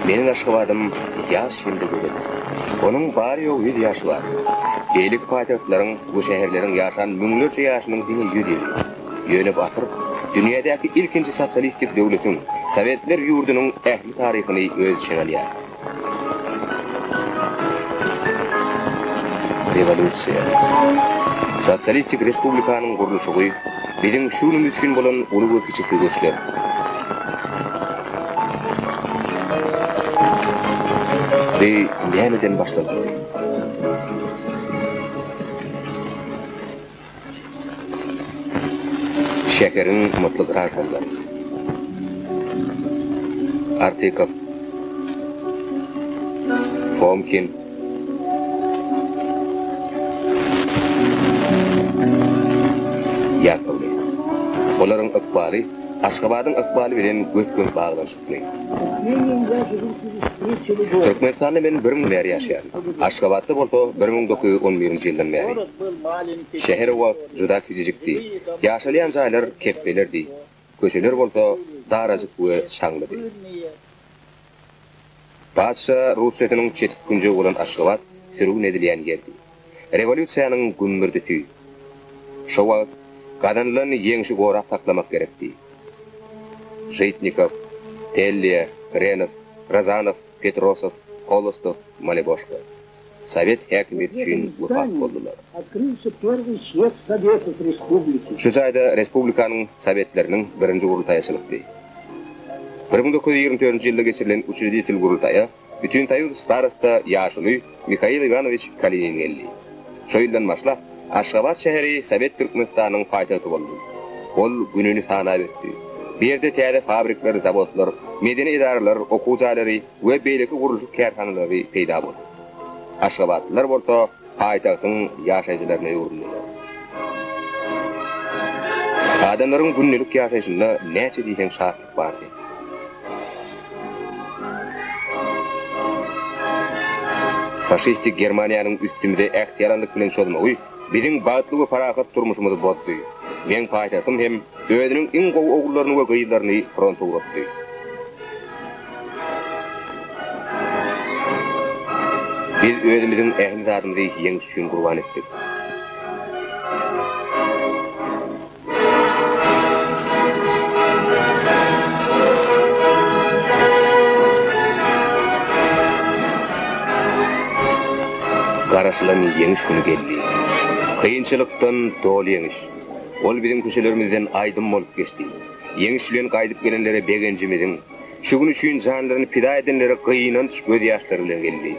Meniň Aşgabadym ýaş hem-de gözel. Onuň bary-ýogy ýüz ýaşy bar. Beýleki paýtagtlaryň we şäherleriň ýaşan müňlerçe ýaşynyň diňe ýüz ýyly. Ýöne bu asyr dünýädäki ilkinji sosialistik döwletiň, Sowetler ýurdunyň ähli taryhyny öz içine alýar. Rewolýusiýa. Sosialistik respublikanyň gurluşygy biziň şu günümiz üçin bolan uly we kiçi söweşler. Bu nämeden başlanypdy? Şäheriň mutly graždanlary. Artykow. Fomkin. Ýakowlew. Olaryň ykbaly Aşgabadyň ykbaly bilen gös-göni baglanyşykly. Türkmenistanda men bir müň bäri ýaşaýaryn. Aşgabatda bolsa 1911-nji ýyldan bäri. Şäher o wagt juda kiçijikdi. Ýaşalýan jaýlar kepbelerdi. Köçeler bolsa darajyk we çaňlydy. Patyşa Russiýasynyň çetki künjegi bolan Aşgabat sürgün edilýän ýerdi. Rewolýusiýanyň gümmürdisi. Şo wagt gazanylan ýeňşi gorap saklamak gerekdi. Žitnikow, Telliýa, Hrenow, Rozanow, Petrosow, Holostow, Maleboşko sowet häkimiýeti üçin wepat boldular. Şu jaýda respublikanyň Sowetleriniň birinji gurultaýy açylypdy. 1924-nji ýylda geçirilen Uçreditel gurultaýa Bütinsoýuz starosta ýaşuly Mihail Iwanowiç Kalinin geldi. Şo ýyldan başlap, Aşgabat şäheri Sowet Türkmenistanyň paýtagty boldy. Ol gününi sanap ötdi. Bu ýerde täze fabrikler, zawodlar, medeni edaralar, okuw jaýlary we beýleki gurluşyk kärhanalary peýda boldy. Aşgabatlylar bolsa paýtagtyň ýaşaýjylaryna öwrüldiler. Adamlaryň gündelik ýaşaýşynda näçe diýseň şatlyk bardy. Faşistik Germaniýanyň üstümize ähtiýalanlyk bilen çozmagy biziň bagtly we parahat durmuşymyzy bozdy. Meň paýtagtym hem özüniň iň gowy ogullaryny we gyzlaryny fronta ugratdy. Biz özümiziň ähli zadymyzy ýeňiş üçin gurban etdik. Garaşylan ýeňiş güni geldi. Kynçylykdan doly ýeňiş. Ol biziň köçelerimizden aýdym bolup geçdi. Ýeňiş bilen gaýdyp gelenlere begenjimiziň, şu gün üçin janlaryny pida edenlere gynanç gözýaşlary bilen geldi.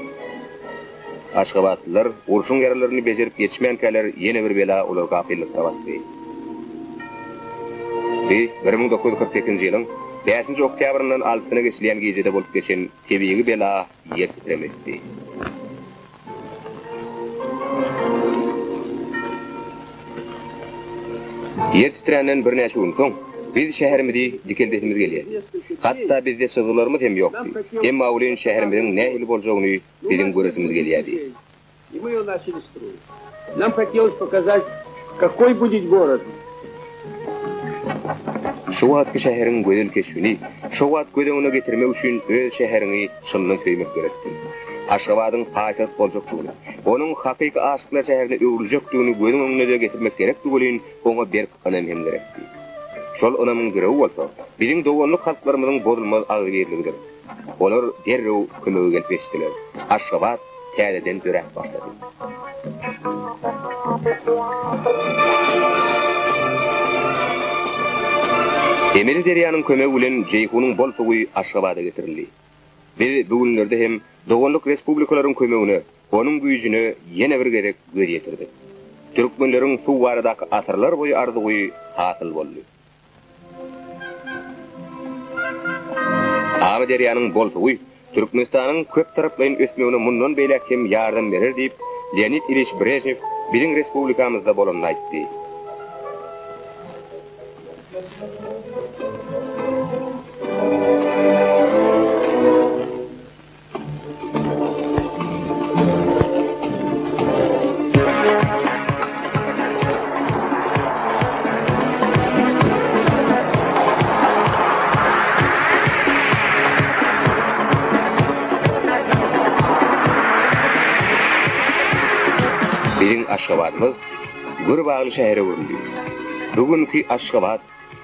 Aşgabatlylar urşuň ýaralaryny bejerip ýetişmänkäler ýene bir bela olary gapyllykda basdy. Bu 1948-nji ýylyň bäşinji oktýabryndan altysyna geçilýän gijede bolup geçen tebigy bela ýer titremesidi. Ýer titränden birnäçe gün soň, biz şäherimizi dikeldesimiz gelýärdi. Hatda bizde çyzgylarymyz hem ýokdy. Emma welin şäherimiziň nähili boljagyny biziň göresimiz gelýärdi. Şu wagtky şäheriň gözel keşbini şo wagt göz öňüne getirmek üçin öz şäheriňi çyndan söýmek gerekdi. Aşgabadyň paýtagt boljakdygyny, onuň hakyky aşyklar şäherine öwrüljekdigini gözüň öňüne-de getirmek gerekdi welin, oňa berk ynam hem gerekdi. Şol ynamyň girewi bolsa, biziň doganlyk halklarymyzyň bozulmaz agzybirligidir. Olar derrew kömege gelip ýetişdiler. Aşgabat täzeden döräp başlady. Emeli derýanyň kömegi bilen Jeýhunyň bol suwy Aşgabada getirildi. Biz bu günlerde hem doganlyk respublikalaryň kömegine, onuň güýjüne ýene bir gezek göz ýetirdik. Türkmenleriň suw baradaky asyrlar boýy arzuwy hasyl boldy. Amyderýanyň bol suwy Türkmenistanyň köptaraplaýyn ösmegine mundan beýläk hem ýardam berer diýip, Leonid Iliç Brežnew biziň respublikamyzda bolanda aýtdy. Biziň Aşgabadymyz gür bagly şähere öwrüldi. Bu günki Aşgabat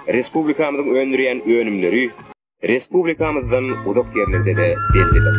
respublikamyzyň öndürýän önümleri respublikamyzdan uzak ýerlerde-de bellidir.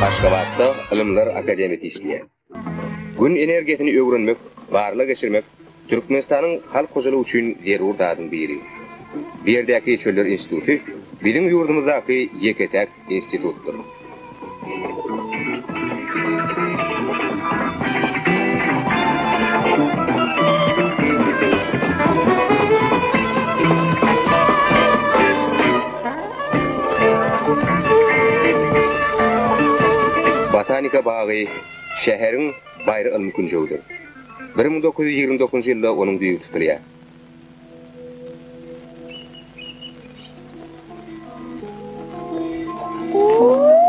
Aşgabatda Ylymlar akademiýasy işleýär. Gün energiýasyny öwrenmek, barlag geçirmek Türkmenistanyň halk hojalygy üçin zerur zadyň biri. Bu ýerdäki Çöller instituty biziň ýurdumyzdaky ýeke-täk institutdyr. Botanika bagy şäheriň baýry ylmy künjegidir. 1929-njy ýylda onuň düýbi tutulýar.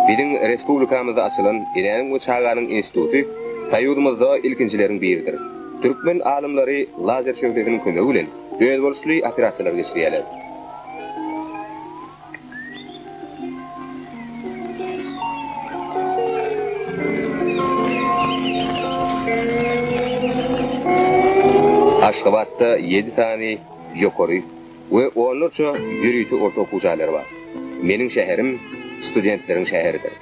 Biziň respublikamyzda açylan Enäniň we çaganyň instituty Soýuzymyzda ilkinjileriň biridir. Türkmen alymlary lazer şöhlesiniň kömegi bilen özboluşly operasiýalary geçirýärler. Aşgabatda ýedi sany ýokary we onlarça ýörite orta okuw jaýlary bar. Meniň şäherim studentleriň şäheridir.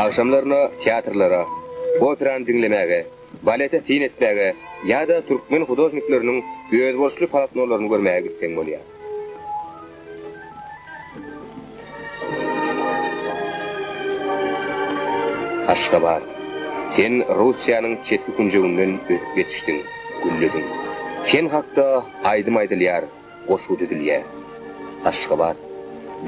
Agşamlaryna teatrlara, operany diňlemäge, balete syn etmäge ýa-da türkmen hudožnikleriniň özboluşly polotnolaryny görmäge gitseň bolýar. Aşgabat, sen Russiýanyň çetki künjeginden ösüp ýetişdiň, güllediň. Sen hakda aýdym aýdylýar, goşgy düzülýär. Aşgabat,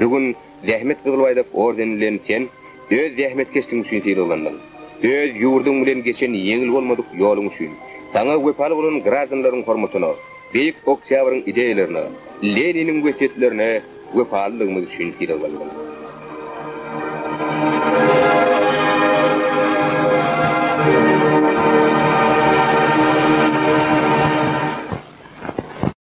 bu gün Zähmet Gyzyl Baýdak ordeni bilen sen öz zähmetkeşligiň üçin sylaglandyň. Öz ýurduň bilen geçen ýeňil bolmadyk ýoluň üçin, saňa wepaly bolan graždanlaryň hormatyna, Beýik Oktýabryň ideýalaryna, Leniniň wesýetlerine wepalylygymyz üçin sylaglandyň.